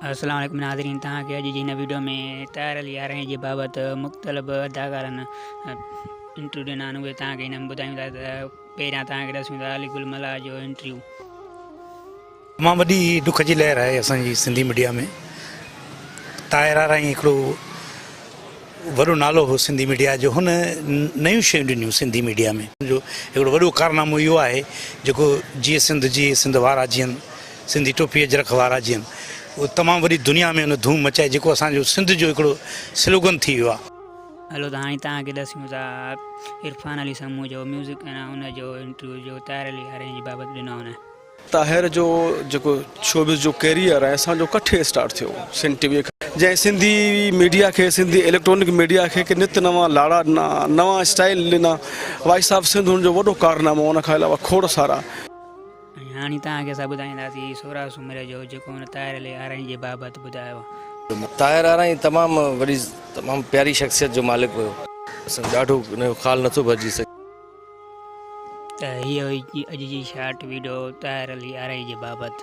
السلام عليڪم ناظرين، توهان کي اڄ جي هن ويڊيو ۾ طاهر علي آرائين جي بابت مختلف اداڪارن انٽرويو ڏنا آهن، اهي توهان کي هن ۾ ٻڌايون ٿا. ته پهريان توهان کي ڏسون ٿا علي گل ملاح جو انٽرويو. تمام وڏي ڏک جي لهر آهي اسان جي سنڌي ميڊيا ۾. طاهر آرائين هڪڙو وڏو نالو هو سنڌي ميڊيا جو، هن نيون شيون ڏنيون سنڌي ميڊيا ۾. هن جو هڪڙو وڏو ڪارنامو اهو آهي جيڪو جيئي سنڌ جيئي سنڌ وارا جيئن، سنڌي ٽوپي اجرڪ وارا جيئن، اهو تمام وڏي دنيا ۾ هن ڌوم مچائي جيڪو اسان جو سنڌ جو هڪڙو سلوگن ٿي ويو آهي. هلو ته هاڻي توهان کي ڏسيون ٿا عرفان علي سمون جو ميوزڪ ۽ ان جو انٽرويو جو طاهر علي آرائين جي بابت ڏنو هن. طاهر جو جيڪو شوبز جو ڪيريئر آهي اسان جو ڪٺي اسٽارٽ ٿيو سنڌ ٽي وي کان، جنهن سنڌي ميڊيا کي سنڌي اليڪٽرانڪ ميڊيا کي هڪ نت نوان لاڙا ڏنا، نوان اسٽائل ڏنا. وائس آف سنڌ هن جو وڏو ڪارنامو، ان کان علاوه کوڙ سارا. ۽ هاڻي توهان کي اسان ٻڌائينداسين سهراب سومري جو جيڪو هن طاهر علي آرائين جي بابت ٻڌايو. طاهر آرائين تمام وڏي تمام پياري شخصيت جو مالڪ هيو. اسان ڏاڍو ان جو خال نٿو ڀرجي سگهي. ته هيء هئي اڄ جي شارٽ ويڊيو طاهر علي آرائي جي بابت.